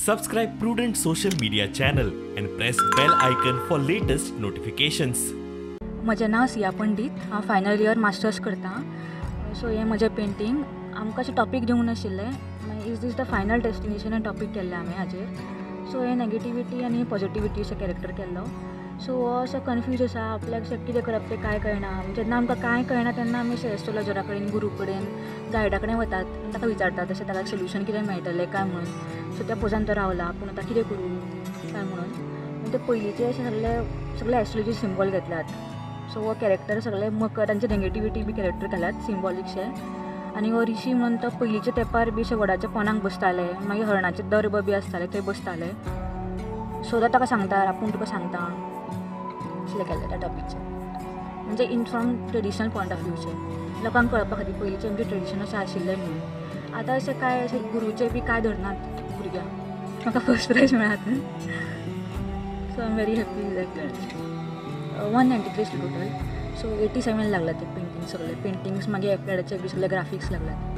Subscribe Prudent Social Media channel and press bell icon for latest notifications. म्हजें नांव सिया पंडीत. हांव final year masters करतां. So हें म्हजें पेंटींग. आमकां अशें टॉपीक दिवंक नाशिल्लें. मागीर is this the final destination हें टॉपीक केल्लें हांवें हाजेर. सो हें नॅगेटिविटी आनी पॉजिटिविटी अशें कॅरेक्टर केल्लो. सो हो असो कन्फ्यूज आसा, आपल्याक अशें कितें करप तें कांय कळना. जेन्ना आमकां कांय कळना तेन्ना आमी अशें एस्ट्रोलॉजरा कडेन, गुरू कडेन, गायडा कडेन वतात आनी ताका विचारतात अशें ताका सोल्युशन कितें मेळटलें काय म्हणून. सो त्या पोजान तो रावला, पूण आतां कितें करूं काय म्हणून. मागीर ते पयलींचे अशे सगळे सगळे एस्ट्रोलॉजी सिंबॉल घेतल्यात. सो हो कॅरेक्टर सगळे मकर तांचे नॅगेटिविटी बी कॅरेक्टर घाल्यात सिंबॉलिकशे. आनी हो रिशी म्हणून तो पयलींच्या तेंपार बी अशे वडाच्या पोनाक बसताले, मागीर हरणाचे दर्भ बी आसताले थंय बसताले. सो तो ताका सांगता आपूण तुका सांगता असलें केल्लें त्या टॉपिकचेर. म्हणजे in from traditional point of व्यूचे लोकांक कळपा खातीर पयलींचें आमचें ट्रेडिशन अशें आशिल्लें म्हणून. आतां अशें कांय अशें गुरूचें बी कांय धरनात भुरग्यांक. म्हाका फर्स्ट प्रायज मेळ्ळा. So I am very happy that 193 total. So 87 लागला ते पेंटींग सगळे पेंटिंग्स, मागीर एप्लायडाचे बी सगळे ग्राफिक्स लागल्यात.